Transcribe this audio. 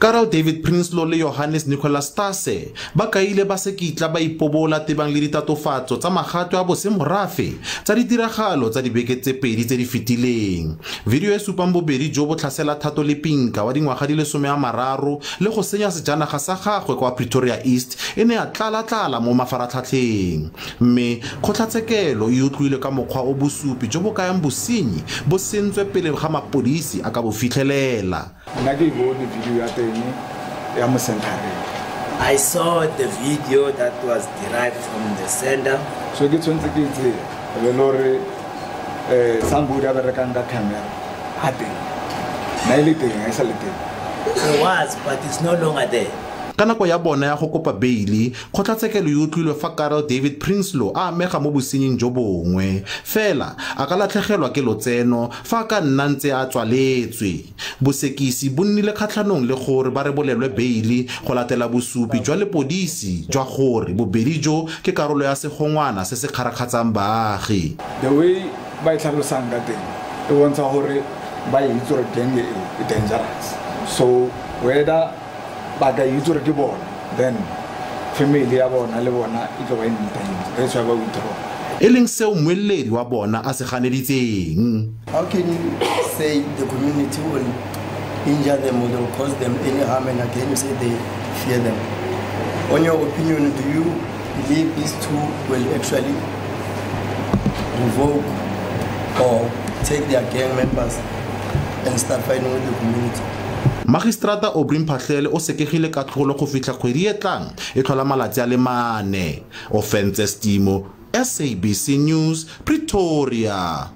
Karel David Prinsloo le Johannes Nicholas Stase ba kaile ba se kitla ba ipobola tebang le ditatofatso tsa magatwe a bosemorafe tsa ditiragalo tsa dibeke tse pedi tse di fetileng. Video e supang bobedi jo bo tlhasela Thato Lepinka wa dingwaga di le 30 le go senya sejanaga sa gagwe kwa Pretoria East e ne ya tlala-tlala mo mafaratlhatlheng. Mme kgotlatshekelo e utlwile ka mokgwa o bosupi jo bo kayang bosenyi bo sentswe pele ga mapodisi a ka bo fitlhelela. Nna ke e bone video ya teng ya mo centereng. I saw the video that was derived from the sender. So ke tshwanetse ke itse e be le gore somebody a berekang ka camera a teng. Na e le teng, ha e sa le teng. It was, but it's no longer there. Ka nako ya bona ya go kopa beili, kgotlatshekelo e utlwilwe fa Karel David Prinsloo a amega mo bosenying jo bongwe. Fela, a ka latlhegelwa ke lotseno fa a ka nna ntse a tswaletswe. Bosekisi bo nnile kgatlhanong le gore ba rebolelwe beili go latela bosupi jwa lepodisi jwa gore bobedi jo ke karolo ya segongwana se se kgarakgatsang baagi. The way ba e tlhalosang ka teng e bontsha gore ba itse gore gang e e dangerous, so whether ba ka itse gore ke bona, then family ya bona le bona e tlo ba in danger, that's why ba withdraw. E leng seo mmueledi wa bona a se ganeditseng. How can you say the community will injure them or will cause them any harm, and again you say they fear them? On your opinion, do you believe these two will actually revoke or take their gang members and start fighting with the community? Magistrata Aubrey Mphahlele o sekegile katlholo go fitlha kgwedi e tlang e tlhola malatsi a le 4. Ofentse Stimo, SABC News, Pretoria.